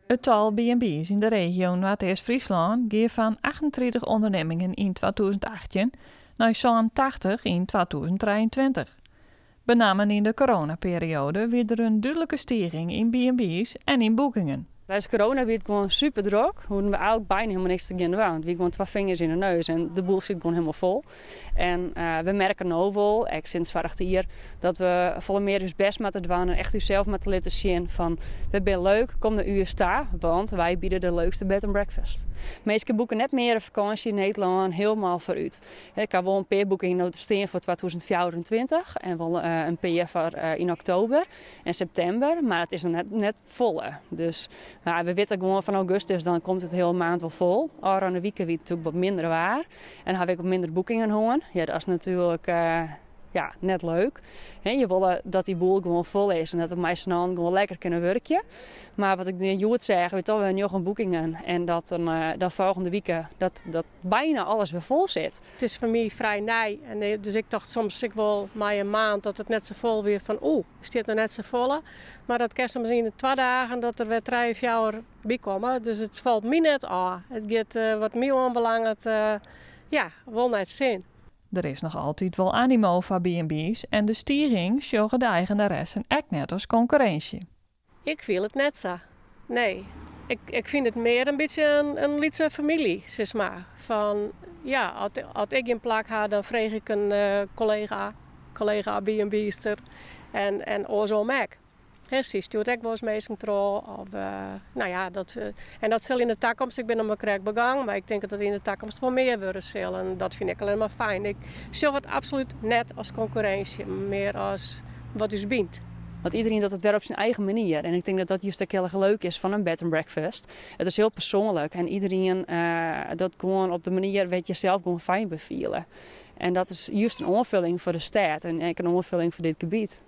It tal B&B's yn de regio Noardeast-Fryslân gie fan 38 ûndernimmingen yn 2018 nei 87 yn 2023. Benammen yn de coronaperioade wie der in dúdlike stiging yn B&B's en yn boekingen. Tijdens corona wie it gewoan super drok. Hoegden we eigentlik byna hielendal niks te gean dwaan. Want wie gewoan twa fingers yn de neus en de boel sit gewoan hielendal fol. En we merke no wol, ek sinds foarich jier, dat we folle mear ús bêst moatte dwaan en echt ússels moatte litte sjen fan we binne leuk, kom nei ús ta, want wy biede de leukste bed and breakfast. Minsken boeke net mear in fakânsje yn Nederlân hielendal foarút. Ik ha wol in pear boekingen no te stean foar 2024 en wol in pear foar yn oktober en septimber, mar it is noch net folle. Dus we witte gewoan fan augustus dan komt it hiele maand wol fol. Ofrûne wike wie it natuerlik wat minder waar en ha ik wat minder boekingen hân. Ja, dat is natuerlik ja, net leuk. Je wolle dat dy boel gewoan fol is en dat we mei syn allen gewoan lekker kinne wurkje. Mar wat ik hjoed seach, wie toch wer njoggen boekingen en dat dan dat folgjende wike dat byna alles wer fol sit. It is foar my frij nij en dus ik tocht soms ek wol mei in maand dat it net sa fol wie fan oeh, stiet noch net sa folle. Mar dat kin soms yn 2 dagen dat der wer trije, fjouwer by komme. Dus it falt my net ôf. It giet wat my oanbelanget ja, wol nei it sin. Der is noch altyd wol animo foar B&B's en de stiging sjogge de eigenaressen ek net as konkurrinsje. Ik fiel it net sa. Nee. Ik fyn it mear in bytsje in lytse famylje, sis mar. Fan, ja, as ik gjin plak ha, dan freegje ik in kollega, kollega B&B'ster en oarsom ek. Hè, sy stjoert ek wolris minsken troch. Of, no ja, dat, en dat sil yn de takomst, ik bin noch mar krekt begûn, mar ik tink dat dat yn de takomst wol mear wurde sil. En dat fyn ik allinnich mar fijn. Ik sjoch it absolút net as konkurrinsje, mear as wat ús bynt. Want iderien docht it wer op syn eigen manier. En ik tink dat dat just ek hiel erch leuk is fan in bed and breakfast. It is hiel persoanlik en iderien docht gewoan op de manier wêr't je sels gewoan fijn by fiele. En dat is just in oanfulling foar de stêd en ek in oanfulling foar dit gebiet.